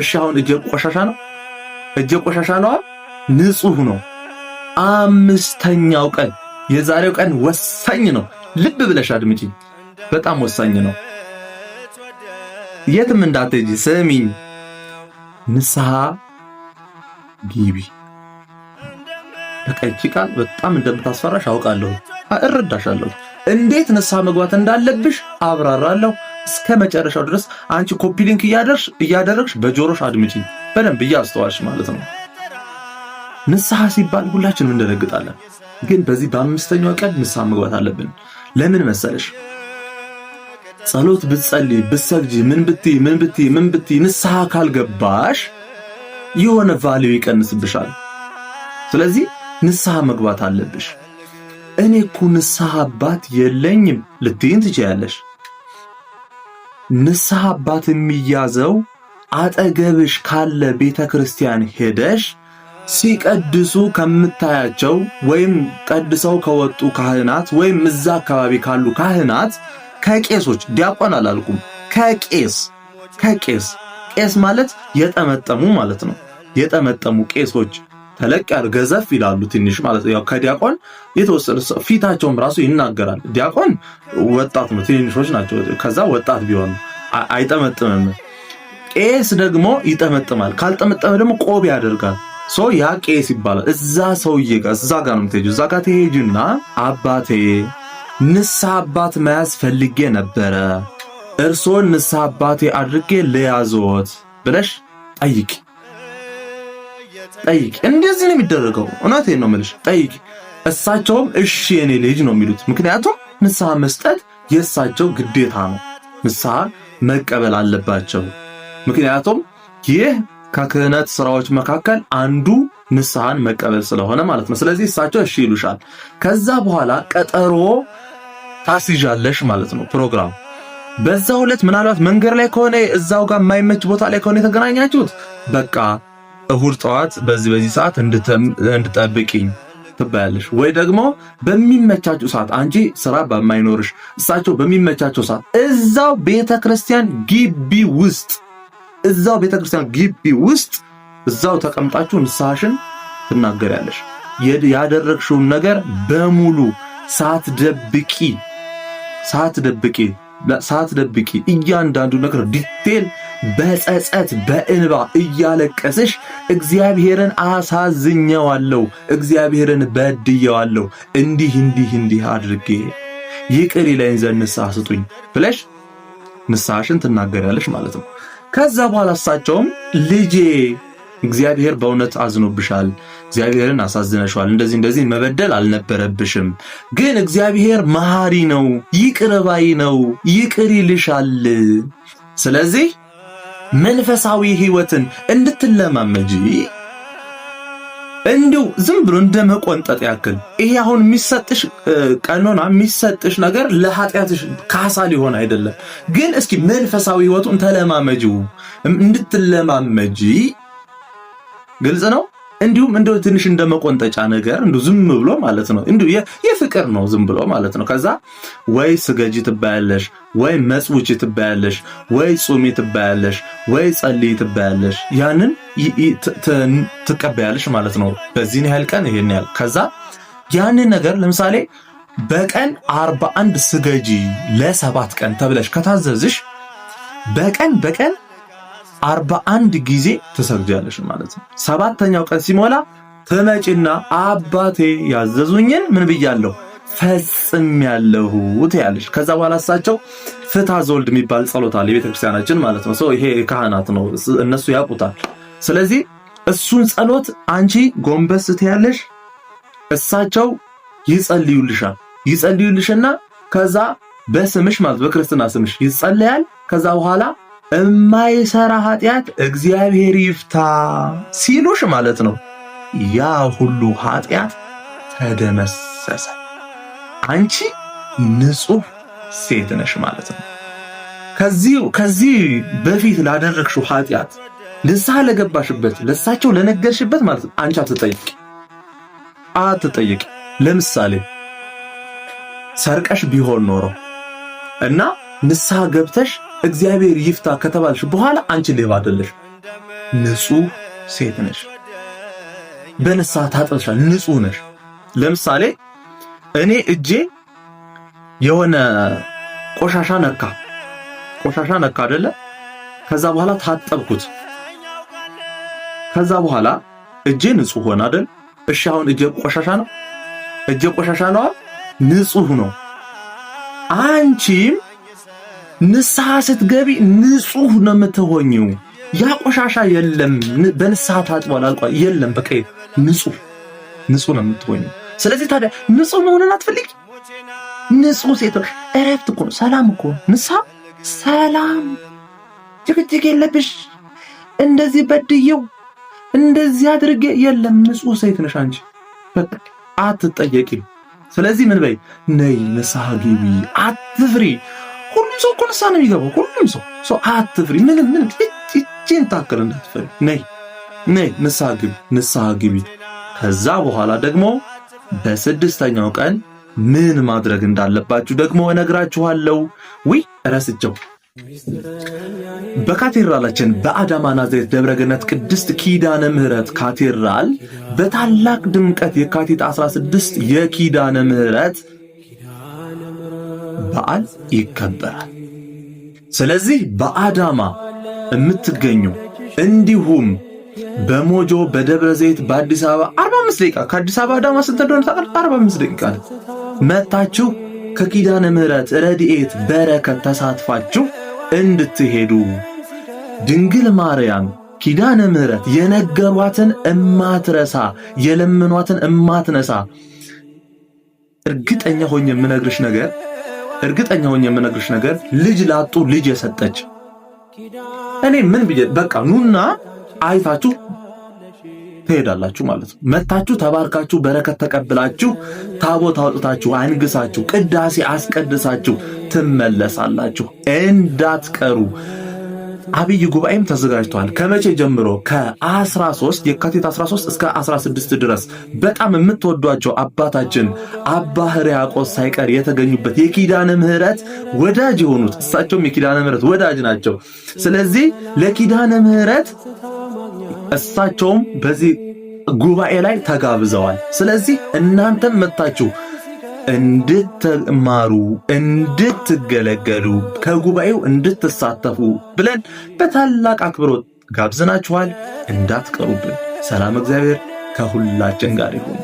እሺ አሁን እጄ ቆሻሻ ነው፣ እጄ ቆሻሻ ነው፣ ንጹህ ነው። አምስተኛው ቀን የዛሬው ቀን ወሳኝ ነው። ልብ ብለሽ አድምጪኝ፣ በጣም ወሳኝ ነው። የትም እንዳትሄጂ ስሚኝ። ንስሐ ግቢ። በቃ ይቺ ቃል በጣም እንደምታስፈራሽ አውቃለሁ፣ እረዳሻለሁ። እንዴት ንስሐ መግባት እንዳለብሽ አብራራለሁ እስከ መጨረሻው ድረስ። አንቺ copy link እያደረግሽ በጆሮሽ አድምጪኝ በደንብ እያስተዋልሽ ማለት ነው። ንስሐ ሲባል ሁላችንም እንደነግጣለን፣ ግን በዚህ በአምስተኛው ቀን ንስሐ መግባት አለብን። ለምን መሰለሽ? ጸሎት ብትጸልይ ብትሰግጂ ምን ብትይ ምን ብትይ ምን ብትይ ንስሐ ካልገባሽ የሆነ value ይቀንስብሻል። ስለዚህ ንስሐ መግባት አለብሽ። እኔ እኮ ንስሐ አባት የለኝም ልትይን ትችያለሽ። ንስሐ አባት የሚያዘው አጠገብሽ ካለ ቤተ ክርስቲያን ሄደሽ ሲቀድሱ ከምታያቸው ወይም ቀድሰው ከወጡ ካህናት ወይም እዛ አካባቢ ካሉ ካህናት ከቄሶች፣ ዲያቆን አላልኩም፣ ከቄስ ከቄስ ቄስ ማለት የጠመጠሙ ማለት ነው። የጠመጠሙ ቄሶች ተለቅ ያሉ ገዘፍ ይላሉ ትንሽ ማለት ያው ከዲያቆን የተወሰነ ፊታቸውም ራሱ ይናገራል። ዲያቆን ወጣት ነው፣ ትንንሾች ናቸው። ከዛ ወጣት ቢሆን አይጠመጥምም። ቄስ ደግሞ ይጠመጥማል። ካልጠመጠመ ደግሞ ቆብ ያደርጋል። so ያ ቄስ ይባላል። እዛ ሰውዬ ጋር እዛ ጋር ነው የምትሄጂው። እዛ ጋር ትሄጂና አባቴ ንስሐ አባት መያዝ ፈልጌ ነበረ፣ እርሶን ንስሐ አባቴ አድርጌ ልያዝዎት ብለሽ ጠይቂ ጠይቂ። እንደዚህ ነው የሚደረገው። እውነቴን ነው የምልሽ፣ ጠይቂ። እሳቸውም እሺ የኔ ልጅ ነው የሚሉት። ምክንያቱም ንስሐ መስጠት የእሳቸው ግዴታ ነው። ንስሐ መቀበል አለባቸው። ምክንያቱም ይህ ከክህነት ስራዎች መካከል አንዱ ንስሐን መቀበል ስለሆነ ማለት ነው። ስለዚህ እሳቸው እሺ ይሉሻል። ከዛ በኋላ ቀጠሮ ታስይዣለሽ ማለት ነው ፕሮግራም በዛው ዕለት ምናልባት መንገድ ላይ ከሆነ እዛው ጋር የማይመች ቦታ ላይ ከሆነ የተገናኛችሁት በቃ እሁድ ጠዋት በዚህ በዚህ ሰዓት እንድጠብቂኝ ትባያለሽ። ወይ ደግሞ በሚመቻችሁ ሰዓት አንቺ ስራ በማይኖርሽ እሳቸው በሚመቻቸው ሰዓት እዛው ቤተክርስቲያን ግቢ ውስጥ እዛው ቤተክርስቲያን ግቢ ውስጥ እዛው ተቀምጣችሁ ንስሐሽን ትናገሪያለሽ። ያደረግሽውን ነገር በሙሉ ሳትደብቂ ሳትደብቂ ሳትደብቂ እያንዳንዱ ነገር detail በጸጸት በእንባ እያለቀስሽ እግዚአብሔርን አሳዝኘዋለሁ፣ እግዚአብሔርን በድየዋለሁ፣ እንዲህ እንዲህ እንዲህ አድርጌ ይቅር ይለኝ ዘንድ ንስሐ ስጡኝ ብለሽ ንስሐሽን ትናገሪያለሽ ማለት ነው። ከዛ በኋላ እሳቸውም ልጄ እግዚአብሔር በእውነት አዝኖብሻል፣ እግዚአብሔርን አሳዝነሽዋል፣ እንደዚህ እንደዚህ መበደል አልነበረብሽም፣ ግን እግዚአብሔር መሐሪ ነው፣ ይቅር ባይ ነው፣ ይቅር ይልሻል። ስለዚህ መንፈሳዊ ሕይወትን እንድትለማመጂ እንዲሁ ዝም ብሎ እንደ መቆንጠጥ ያክል ይሄ አሁን የሚሰጥሽ ቀኖና የሚሰጥሽ ነገር ለኃጢአትሽ ካሳ ሊሆን አይደለም። ግን እስኪ መንፈሳዊ ሕይወቱን ተለማመጂው እንድትለማመጂ ግልጽ ነው። እንዲሁም እንደው ትንሽ እንደ መቆንጠጫ ነገር እንዲሁ ዝም ብሎ ማለት ነው። እንዲሁ የፍቅር ነው ዝም ብሎ ማለት ነው። ከዛ ወይ ስገጂ ትባያለሽ፣ ወይ መጽውጪ ትባያለሽ፣ ወይ ጹሚ ትባያለሽ፣ ወይ ጸልይ ትባያለሽ። ያንን ትቀበያለሽ ማለት ነው። በዚህን ያህል ቀን ይሄን ያህል ከዛ ያንን ነገር ለምሳሌ በቀን 41 ስገጂ ለ7 ቀን ተብለሽ ከታዘዝሽ በቀን በቀን 41 ጊዜ ትሰግጃለሽ ማለት ነው። ሰባተኛው ቀን ሲሞላ ትመጪና አባቴ ያዘዙኝን ምን ብያለሁ ፈጽሜያለሁ ትያለሽ። ከዛ በኋላ እሳቸው ፍትሐ ዘወልድ የሚባል ጸሎት አለ የቤተክርስቲያናችን ማለት ነው። ይሄ ካህናት ነው እነሱ ያውቁታል። ስለዚህ እሱን ጸሎት አንቺ ጎንበስ ትያለሽ፣ እሳቸው ይጸልዩልሻል። ይጸልዩልሽና ከዛ በስምሽ ማለት በክርስትና ስምሽ ይጸለያል። ከዛ በኋላ እማይሰራ ኃጢአት እግዚአብሔር ይፍታ ሲሉሽ ማለት ነው። ያ ሁሉ ኃጢአት ተደመሰሰ። አንቺ ንጹህ ሴት ነሽ ማለት ነው። ከዚህ በፊት ላደረግሽው ኃጢአት ንስሐ ለገባሽበት ለሳቸው ለነገርሽበት ማለት ነው አንቺ አትጠይቂ አትጠይቂ። ለምሳሌ ሰርቀሽ ቢሆን ኖሮ እና ንስሐ ገብተሽ እግዚአብሔር ይፍታ ከተባልሽ በኋላ አንቺ ሌባ አይደለሽ። ንጹህ ሴት ነሽ። በንስሐ ታጥበሻል፣ ንጹህ ነሽ። ለምሳሌ እኔ እጄ የሆነ ቆሻሻ ነካ፣ ቆሻሻ ነካ አይደለ? ከዛ በኋላ ታጠብኩት። ከዛ በኋላ እጄ ንጹህ ሆነ አይደል? እሺ አሁን እጄ ቆሻሻ ነው? እጄ ቆሻሻ ነው? ንጹህ ነው። አንቺም ንስሐ ስትገቢ ንጹህ ነው የምትሆኚው። ያ ቆሻሻ የለም፣ በንስሐ ታጥቧል፣ አልቋል፣ የለም። በቃ ንጹህ ንጹህ ነው የምትሆኚው። ስለዚህ ታዲያ ንጹህ መሆንን አትፈልጊ? ንጹህ ሴት እረፍት እኮ ነው፣ ሰላም እኮ ንስሐ ሰላም፣ ጭቅጭቅ የለብሽ። እንደዚህ በድየው እንደዚህ አድርጌ የለም። ንጹህ ሴት ነሽ አንቺ፣ በቃ አትጠየቂም። ስለዚህ ምን በይ፣ ነይ ንስሐ ግቢ፣ አትፍሪ። ሁሉም ሰው እኮ ንስሐ ነው የሚገባው። ሁሉም ሰው ሰው አትፍሪ፣ ምንም ምንም እጄን ታክል እንዳትፈሪ። ነይ ነይ ንስሐ ግቢ፣ ንስሐ ግቢ። ከዛ በኋላ ደግሞ በስድስተኛው ቀን ምን ማድረግ እንዳለባችሁ ደግሞ እነግራችኋለሁ። ውይ ረስቸው። በካቴድራላችን በአዳማ ናዝሬት ደብረገነት ቅድስት ኪዳነ ምሕረት ካቴድራል በታላቅ ድምቀት የካቲት 16 የኪዳነ ምሕረት በዓል ይከበራል። ስለዚህ በአዳማ የምትገኙ እንዲሁም በሞጆ በደብረ ዘይት በአዲስ አበባ 45 ደቂቃ ከአዲስ አበባ አዳማ ስንት እንደሆነ ታውቃለህ? 45 ደቂቃ ነው። መታችሁ ከኪዳነ ምሕረት ረድኤት በረከት ተሳትፋችሁ እንድትሄዱ ድንግል ማርያም ኪዳነ ምሕረት የነገሯትን እማትረሳ የለመኗትን እማትነሳ እርግጠኛ ሆኜ የምነግርሽ ነገር እርግጠኛ ሆኜ የምነግርሽ ነገር ልጅ ላጡ ልጅ የሰጠች እኔ ምን ብዬ በቃ ኑና አይታችሁ ትሄዳላችሁ ማለት ነው። መታችሁ ተባርካችሁ በረከት ተቀብላችሁ ታቦት አውጥታችሁ አንግሳችሁ ቅዳሴ አስቀድሳችሁ ትመለሳላችሁ። እንዳትቀሩ። አብይ ጉባኤም ተዘጋጅቷል። ከመቼ ጀምሮ? ከ13 የካቲት 13 እስከ 16 ድረስ በጣም የምትወዷቸው አባታችን አባ ሕርያቆስ ሳይቀር የተገኙበት የኪዳነ ምሕረት ወዳጅ የሆኑት እሳቸውም የኪዳነ ምሕረት ወዳጅ ናቸው። ስለዚህ ለኪዳነ ምሕረት እሳቸውም በዚህ ጉባኤ ላይ ተጋብዘዋል። ስለዚህ እናንተም መታችሁ እንድትማሩ እንድትገለገሉ ከጉባኤው እንድትሳተፉ ብለን በታላቅ አክብሮት ጋብዘናችኋል። እንዳትቀሩብን። ሰላም እግዚአብሔር ከሁላችን ጋር ይሁን።